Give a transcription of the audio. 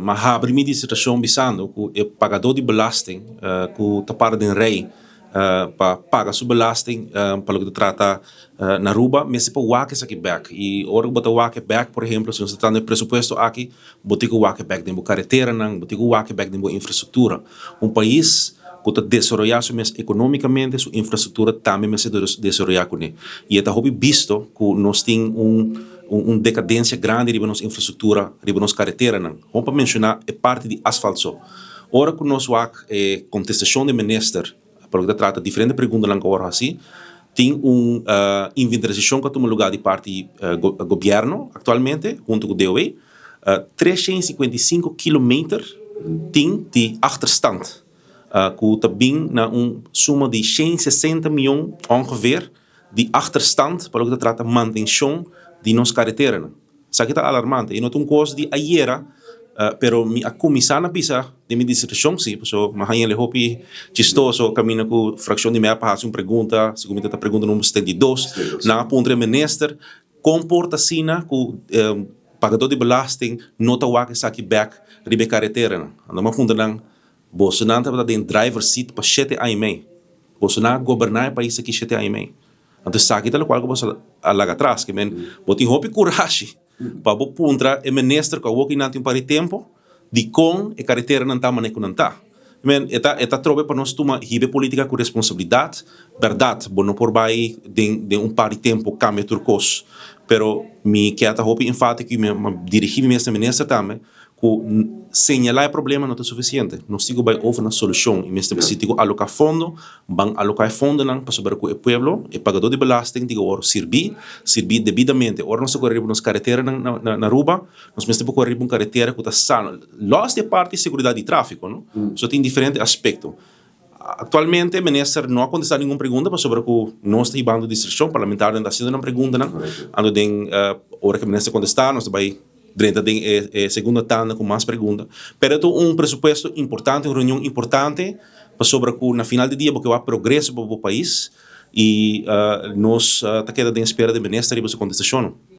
M'a habri mi disertashon bisando ku e pagadó di belasting ku ta para den rei pa paga su belasting pa loke ta trata na Aruba mester por wak esaki bek. I ora ku bo ta wak e bek, por ehemplo, si nos ta trata di e presupuesto aki, bo tin ku wak e bek den bo kareteranan, bo tin ku wak e bek den bo infrastruktura. Un pais ku ta desaroyá su mes ekonómikamente, su infrastruktura tambe mester desaroyá kuné. I e ta hopi bisto ku nos tin un un dekadensia grandi riba nos infrastruktura, riba nos kareteranan. Hon pa menshoná e parti di asfalt so. Ora ku nos wak e kontestashon di minister pa loke ta trata diferente preguntanan ku a wòrdu hasi, tin un inventarisashon ku a tuma lugá di parti gobièrnu aktualmente huntu ku DOW. 355 kilometer tin di achterstand ku ta bin na un suma di 160 mion ongeveer di achterstand pa loke ta trata mantenshon di nos kareteranan. Esaki ta alarmante i no ta un kos di ayera, pero mi a kuminsá na bisa den mi disertashon si, pasobra mi a haña el hopi chistoso kaminda ku frakshon di mep a hasi un pregunta, segun mi ta ta pregunta number 72, nan a puntra e minister kon por ta asina ku pagadó di belasting no ta wak esaki bèk riba e kareteranan. Anto mi a puntra nan, bosonan tabata den driver seat pa shete aña i mei, bosonan a goberná e pais aki shete aña i mei. Anto esaki ta lokual ku bo a laga atras. Ke men, bo tin hopi kurashi pa bo puntra e minister ku awor kinan tin un par di tempu dikon e kareteranan ta manera ku nan ta. Men, e ta e ta trobe pa nos tuma hiba e politika ku responsabilidat. Bèrdat, bo no por bai den den un par di tempu kambia tur kos. Pero mi ke ta hopi enfátiko i mi a dirigí mi mes na minister tambe Ku señalá e problema no ta sufisiente. Nos tin ku bai over na solushon i mester bisí tin ku aloká fondo, ban aloká e fondonan pasobra ku e pueblo, e pagadó di belasting tin ku wòrdu sirbí, sirbí debidamente. Ora nos ta kore riba nos kareteranan na Aruba, nos mester por kore riba un karetera ku ta sano, lòs di e parti seguridat di tráfiko, no. So tin diferente aspekto. Aktualmente minister no a kontestá ningun pregunta pasobra ku nos ta hibando distrikshon, parlamentarionan ta hasiendo nan preguntanan, anto den ora ku minister kontestá nos ta bai drenta den e segundo tanda ku mas pregunta. Pero e ta un presupuesto importante, un reunion importante pasobra ku na final di dia bo ke wak progreso pa bo pais i nos ta keda den espera di minister riba su kontestashonnan.